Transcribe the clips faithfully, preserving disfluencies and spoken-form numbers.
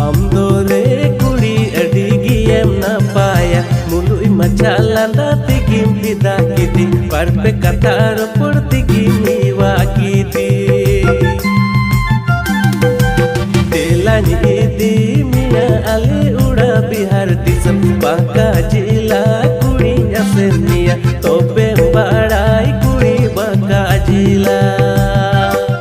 ᱟᱢ ᱫᱚ ᱨᱮ ᱠᱩᱲᱤ ᱟᱹᱰᱤ ᱜᱮᱢ ᱱᱟᱯᱟᱭᱟ, ᱢᱩᱞᱩᱡ ᱢᱟᱪᱷᱟ ᱞᱟᱸᱫᱟ ᱛᱮᱜᱮᱢ ᱵᱤᱫᱟ ᱠᱤᱫᱤᱧ, ᱵᱟᱨ ᱯᱮ ᱠᱟᱛᱷᱟ ᱨᱚᱯᱚᱲ ᱛᱮᱜᱮᱢ ᱦᱮᱣᱟ ᱠᱤᱫᱤᱧ᱾ ᱫᱮᱞᱟᱧ ᱤᱫᱤ ᱢᱮᱭᱟ ᱟᱞᱮ ᱩᱲᱟ ᱵᱤᱦᱟᱨ ᱫᱤᱥᱚᱢ, ᱵᱟᱸᱠᱟ ᱡᱤᱞᱟ ᱠᱩᱲᱤᱧ ᱟᱥᱮᱱ ᱢᱮᱭᱟ, ᱛᱚᱵᱮᱢ ᱵᱟᱲᱟᱭ ᱠᱩᱲᱤ ᱵᱟᱸᱠᱟ ᱡᱤᱞᱟ᱾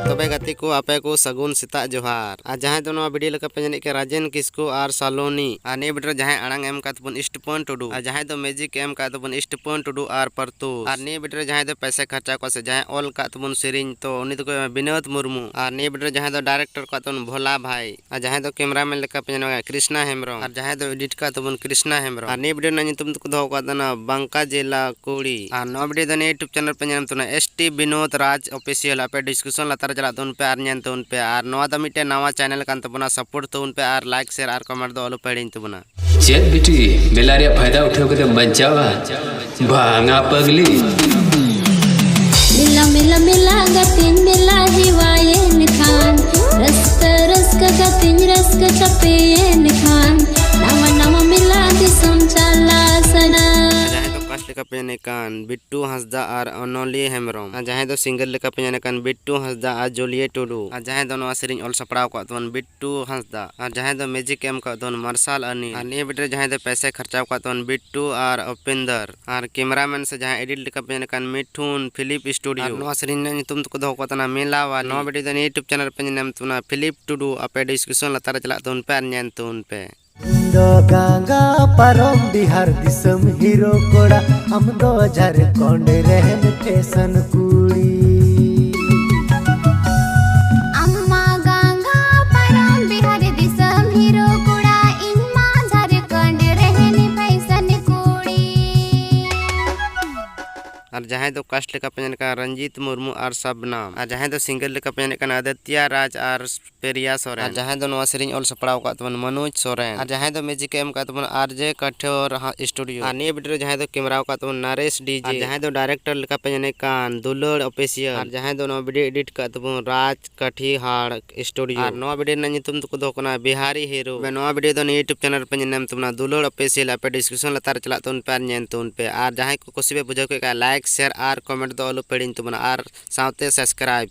ᱛᱚᱵᱮ ᱜᱟᱛᱮ ᱠᱚ, ᱟᱯᱮ ᱠᱚ ᱥᱟᱹᱜᱩᱱ ᱥᱮᱛᱟᱜ ᱡᱚᱦᱟᱨ᱾ ᱟᱨ ᱡᱟᱦᱟᱸᱭ ᱫᱚ ᱱᱚᱣᱟ ᱵᱷᱤᱰᱤᱭᱳ ᱞᱮᱠᱟ ᱯᱮ ᱧᱮᱞᱮᱫ ᱠᱟᱱ ᱨᱟᱡᱮᱱ ᱠᱤᱥᱠᱩ ᱟᱨ ᱥᱟᱞᱳᱱᱤ, ᱟᱨ ᱱᱤᱭᱟᱹ ᱵᱷᱤᱰᱤᱭᱳ ᱨᱮ ᱡᱟᱦᱟᱸᱭ ᱟᱲᱟᱝ ᱮᱢ ᱠᱟᱫ ᱛᱟᱵᱚᱱ ᱤᱥᱴᱯᱚᱱ ᱴᱩᱰᱩ, ᱟᱨ ᱡᱟᱦᱟᱸᱭ ᱫᱚ ᱢᱮᱡᱤᱠ ᱮᱢ ᱠᱟᱫ ᱛᱟᱵᱚᱱ ᱤᱥᱴᱯᱚᱱ ᱴᱩᱰᱩ ᱟᱨ ᱯᱟᱨᱛᱩᱥ, ᱟᱨ ᱱᱤᱭᱟᱹ ᱵᱷᱤᱰᱤᱭᱳ ᱨᱮ ᱡᱟᱦᱟᱸᱭ ᱫᱚ ᱯᱚᱭᱥᱟ ᱠᱷᱚᱨᱪᱟ ᱠᱚ ᱥᱮ ᱡᱟᱦᱟᱸᱭ ᱚᱞ ᱠᱟᱫ ᱛᱟᱵᱚᱱ ᱥᱮᱨᱮᱧ, ᱛᱚ ᱩᱱᱤ ᱫᱚᱠᱚ ᱵᱤᱱᱳᱫ ᱢᱩᱨᱢᱩ, ᱟᱨ ᱱᱤᱭᱟᱹ ᱵᱷᱤᱰᱤᱭᱳ ᱨᱮ ᱡᱟᱦᱟᱸᱭ ᱫᱚ ᱰᱟᱭᱨᱮᱠᱴᱚᱨ ᱠᱟᱫ ᱛᱟᱵᱚᱱ ᱵᱷᱳᱞᱟ ᱵᱷᱟᱭ, ᱟᱨ ᱡᱟᱦᱟᱸᱭ ᱫᱚ ᱠᱮᱢᱨᱟᱢᱮᱱ ᱞᱮᱠᱟ ᱯᱮ ᱧᱮᱞ ᱠᱟᱫ ᱠᱨᱤᱥᱱᱟ ᱦᱮᱢᱵᱨᱚᱢ, ᱟᱨ ᱡᱟᱦᱟᱸᱭ ᱫᱚ ᱮᱰᱤᱴ ᱠᱟᱫ ᱛᱟᱵᱚᱱ ᱠᱨᱤᱥᱱᱟ ᱦᱮᱢᱵᱨᱚᱢ, ᱟᱨ ᱱᱤᱭᱟᱹ ᱵᱷᱤᱰᱤᱭᱳ ᱨᱮᱱᱟᱜ ᱧᱩᱛᱩᱢ ᱫᱚᱠᱚ ᱫᱚᱦᱚ ᱠᱟᱫ ᱛᱟᱦᱮᱱᱟ ᱵᱟᱝᱠᱟ ᱡᱮᱞᱟ ᱠᱩᱲᱤ᱾ ᱟᱨ ᱱᱚᱣᱟ ᱵᱷᱤᱰᱤᱭᱳ ᱫᱚ ᱱᱤᱭᱟᱹ YouTube ᱪᱮᱱᱮᱞ ᱯᱮ ᱧᱮᱞ ᱛᱟᱵᱚᱱᱟ, ᱮᱥ ᱴᱤ ᱵᱤᱱᱳᱫ ᱨᱟᱡᱽ ᱚᱯᱷᱤᱥᱤᱭᱟᱞ᱾ ᱟᱯᱮ ᱰᱤᱥᱠᱨᱤᱯᱥᱚᱱ ᱞᱟᱛᱟᱨ ᱨᱮ ᱪᱟᱞᱟᱜ ᱛᱟᱵᱚᱱ ᱯᱮ ᱟᱨ ᱧᱮᱞ ᱛᱟᱵᱚᱱ ᱯᱮ᱾ ᱟᱨ ᱱᱚᱣᱟ ᱫᱚ ᱢᱤᱫᱴᱮᱱ ᱱᱟᱣᱟ ᱪᱮᱱᱮᱞ ᱠᱟᱱ ᱛᱟᱵᱚᱱᱟ, ᱥᱟᱯᱳᱨᱴ ᱛᱟᱵᱚᱱ ᱯᱮ ᱟᱨ ᱞᱟᱭᱤᱠ, ᱥᱮᱭᱟᱨ ᱟᱨ ᱠᱚᱢᱮᱱᱴ ᱫᱚ ᱟᱞᱚ ᱯᱮ ᱦᱤᱲᱤᱧ ᱛᱟᱵᱚᱱᱟ᱾ ᱪᱮᱫ ᱵᱤᱴᱤ, ᱢᱮᱞᱟ ᱨᱮᱭᱟᱜ ᱯᱷᱟᱭᱫᱟ ᱩᱴᱷᱟᱹᱣ ᱠᱟᱛᱮ ᱵᱟᱧᱪᱟᱣᱟ? ᱵᱟᱝᱟ ᱯᱟᱜᱽᱞᱤ᱾ ᱢᱮᱞᱟ, ᱢᱮᱞᱟ, ᱢᱮᱞᱟ, ᱜᱟᱛᱮᱧ ᱢᱮᱞᱟ ᱦᱮᱣᱟᱭᱮᱱ ᱠᱷᱟᱱ, ᱨᱟᱹᱥᱠᱟᱹ, ᱨᱟᱹᱥᱠᱟᱹ, ᱜᱟᱛᱮᱧ ᱨᱟᱹᱥᱠᱟᱹ ᱪᱟᱯᱮᱭᱮᱱ ᱠᱷᱟᱱ, ᱱᱟᱣᱟ, ᱱᱟᱣᱟ ᱢᱮᱞᱟ ᱫᱤᱥᱚᱢ ᱪᱟᱞᱟᱜ ᱥᱟᱱᱟ᱾ ᱡᱟᱦᱟᱸᱭ ᱫᱚ ᱠᱟᱥᱴ ᱞᱮᱠᱟ ᱯᱮ ᱧᱮᱞ ᱠᱟᱱ ᱵᱤᱴᱴᱩ ᱦᱟᱸᱥᱫᱟ ᱟᱨ ᱚᱱᱚᱞᱤ ᱦᱮᱢᱵᱨᱚᱢ, ᱟᱨ ᱡᱟᱦᱟᱸᱭ ᱫᱚ ᱥᱤᱝᱜᱟᱨ ᱞᱮᱠᱟ ᱯᱮ ᱧᱮᱞ ᱠᱟᱱ ᱵᱤᱴᱴᱩ ᱦᱟᱸᱥᱫᱟ ᱟᱨ ᱡᱚᱞᱤᱭᱟᱹ ᱴᱩᱰᱩ, ᱟᱨ ᱡᱟᱦᱟᱸᱭ ᱫᱚ ᱱᱚᱣᱟ ᱥᱮᱨᱮᱧ ᱚᱞ ᱥᱟᱯᱲᱟᱣ ᱠᱟᱜ ᱛᱟᱵᱚᱱ ᱵᱤᱴᱴᱩ ᱦᱟᱸᱥᱫᱟ, ᱟᱨ ᱡᱟᱦᱟᱸᱭ ᱫᱚ ᱢᱮᱡᱤᱠ ᱮᱢ ᱠᱟᱜ ᱛᱟᱵᱚᱱ ᱢᱟᱨᱥᱟᱞ ᱟᱹᱱᱤ, ᱟᱨ ᱱᱤᱭᱟᱹ ᱵᱷᱤᱰᱤᱭᱳ ᱨᱮ ᱡᱟᱦᱟᱸᱭ ᱫᱚ ᱯᱚᱭᱥᱟᱭ ᱠᱷᱚᱨᱪᱟᱣ ᱠᱟᱜ ᱛᱟᱵᱚᱱ ᱵᱤᱴᱴᱩ ᱟᱨ ᱩᱯᱮᱱᱫᱚᱨ, ᱟᱨ ᱠᱮᱢᱨᱟᱢᱮᱱ ᱥᱮ ᱡᱟᱦᱟᱸᱭ ᱮᱰᱤᱴ ᱞᱮᱠᱟ ᱯᱮ ᱧᱮᱞ ᱠᱟᱱ ᱢᱤᱴᱷᱩᱱ ᱯᱷᱤᱞᱤᱯ ᱥᱴᱩᱰᱤᱭᱳ᱾ ᱟᱨ ᱱᱚᱣᱟ ᱥᱮᱨᱮᱧ ᱨᱮᱱᱟᱜ ᱧᱩᱛᱩᱢ ᱫᱚᱠᱚ ᱫᱚᱦᱚ ᱠᱟᱜ ᱛᱟᱦᱮᱱᱟ ᱢᱮᱞᱟ ᱣᱟᱞᱤ᱾ ᱱᱚᱣᱟ ᱵᱷᱤᱰᱤᱭᱳ ᱫᱚ ᱱᱤᱭᱟᱹ YouTube ᱪᱮᱱᱮᱞ ᱨᱮᱯᱮ ᱧᱮᱞ ᱧᱟᱢ ᱛᱟᱵᱚᱱᱟ, ᱯᱷᱤᱞᱤᱯ ᱴᱩᱰᱩ᱾ ᱟᱯᱮ ᱰᱤᱥᱠᱨᱤᱯᱥᱚᱱ ᱞᱟᱛᱟᱨ ᱨᱮ ᱪᱟᱞᱟᱜ ᱛᱟᱵᱚᱱ ᱯᱮ ᱟᱨ ᱧᱮᱞ ᱛᱟᱵᱚᱱ ᱯᱮ᱾ ᱤᱧ ᱫᱚ ᱜᱟᱸᱜᱟ ᱯᱟᱨᱚᱢ ᱵᱤᱦᱟᱨ ᱫᱤᱥᱚᱢ ᱦᱤᱨᱳ ᱠᱚᱲᱟ, ᱟᱢ ᱫᱚ ᱡᱷᱟᱨᱠᱷᱚᱸᱰ ᱨᱮᱱ ᱯᱷᱮᱥᱚᱱ ᱠᱩᱲᱤ᱾ ᱟᱢ ᱢᱟ ᱜᱟᱸᱜᱟ ᱯᱟᱨᱚᱢ ᱵᱤᱦᱟᱨ ᱫᱤᱥᱚᱢ ᱦᱤᱨᱳ ᱠᱚᱲᱟ, ᱤᱧ ᱢᱟ ᱡᱷᱟᱨᱠᱷᱚᱸᱰ ᱨᱮᱱ ᱯᱷᱮᱥᱚᱱ ᱠᱩᱲᱤ᱾ ᱟᱨ ᱡᱟᱦᱟᱸᱭ ᱫᱚ ᱠᱟᱥᱴ ᱞᱮᱠᱟ ᱯᱮ ᱧᱮᱞ ᱠᱟᱱᱟ ᱨᱚᱧᱡᱤᱛ ᱢᱩᱨᱢᱩ ᱟᱨ ᱥᱟᱵᱱᱟᱢ, ᱟᱨ ᱡᱟᱦᱟᱸᱭ ᱫᱚ ᱥᱤᱝᱜᱟᱨ ᱞᱮᱠᱟ ᱯᱮ ᱧᱮᱞ ᱠᱟᱱᱟ ᱟᱫᱤᱛᱭᱟ ᱨᱟᱡᱽ ᱟᱨ ᱯᱮᱨᱤᱭᱟ ᱥᱚᱨᱮᱱ, ᱟᱨ ᱡᱟᱦᱟᱸᱭ ᱫᱚ ᱱᱚᱣᱟ ᱥᱮᱨᱮᱧ ᱚᱞ ᱥᱟᱯᱲᱟᱣ ᱟᱠᱟᱫ ᱛᱟᱵᱚᱱ ᱢᱚᱱᱳᱡᱽ ᱥᱚᱨᱮᱱ, ᱟᱨ ᱡᱟᱦᱟᱸᱭ ᱫᱚ ᱢᱤᱭᱩᱡᱤᱠ ᱮ ᱮᱢ ᱟᱠᱟᱫ ᱛᱟᱵᱚᱱ ᱟᱨ ᱡᱮ ᱠᱟᱴᱷᱮᱣᱟᱨ ᱥᱴᱩᱰᱤᱭᱳ, ᱟᱨ ᱱᱤᱭᱟᱹ ᱵᱷᱤᱰᱤᱭᱳ ᱨᱮ ᱡᱟᱦᱟᱸᱭ ᱫᱚ ᱠᱮᱢᱮᱨᱟ ᱟᱠᱟᱫ ᱛᱟᱵᱚᱱ ᱱᱟᱨᱮᱥ ᱰᱤ ᱡᱮ, ᱟᱨ ᱡᱟᱦᱟᱸᱭ ᱫᱚ ᱰᱟᱭᱨᱮᱠᱴᱚᱨ ᱞᱮᱠᱟ ᱯᱮ ᱧᱮᱞᱮ ᱠᱟᱱ ᱫᱩᱞᱟᱹᱲ ᱚᱯᱷᱤᱥᱤᱭᱟᱞ, ᱟᱨ ᱡᱟᱦᱟᱸᱭ ᱫᱚ ᱱᱚᱣᱟ ᱵᱷᱤᱰᱤᱭᱳ ᱮᱰᱤᱴ ᱟᱠᱟᱫ ᱛᱟᱵᱚᱱ ᱨᱟᱡᱽ ᱠᱟᱴᱷᱤᱦᱟᱲ ᱥᱴᱩᱰᱤᱭᱳ, ᱟᱨ ᱱᱚᱣᱟ ᱵᱷᱤᱰᱤᱭᱳ ᱨᱮᱱᱟᱜ ᱧᱩᱛᱩᱢ ᱫᱚᱠᱚ ᱫᱚᱦᱚ ᱠᱟᱱᱟ ᱵᱤᱦᱟᱨᱤ ᱦᱤᱨᱳ᱾ ᱛᱚᱵᱮ ᱱᱚᱣᱟ ᱵᱷᱤᱰᱤᱭᱳ ᱫᱚ ᱱᱤᱭᱟᱹ YouTube ᱪᱮᱱᱮᱞ ᱨᱮᱯᱮ ᱧᱮᱞ ᱧᱟᱢ ᱛᱟᱵᱚᱱᱟ ᱫᱩᱞᱟᱹᱲ ᱚᱯᱷᱤᱥᱤᱭᱟᱞ, ᱟᱯᱮ ᱰᱤᱥᱠᱨᱤᱯᱥᱚᱱ ᱞᱟᱛᱟᱨ ᱨᱮ ᱪᱟᱞᱟᱜ ᱛᱟᱵᱚᱱ ᱯᱮ ᱟᱨ ᱧᱮᱞ ᱛᱟᱵᱚᱱ ᱯᱮ, ᱟᱨ ᱡᱟᱦᱟᱸᱭ ᱠᱚ ᱠᱩᱥᱤ ᱯᱮ ᱵᱩᱡᱷᱟᱹᱣ ᱠᱮᱫ ᱠᱷᱟᱱ ᱞᱟᱭᱤᱠ, ᱥᱮᱭᱟᱨ ᱟᱨ ᱠᱚᱢᱮᱱᱴ ᱫᱚ ᱟᱞᱚ ᱯᱮ ᱦᱤᱲᱤᱧ ᱛᱟᱵᱚᱱᱟ, ᱟᱨ ᱥᱟᱶᱛᱮ ᱥᱟᱵᱥᱠᱨᱟᱭᱤᱵ᱾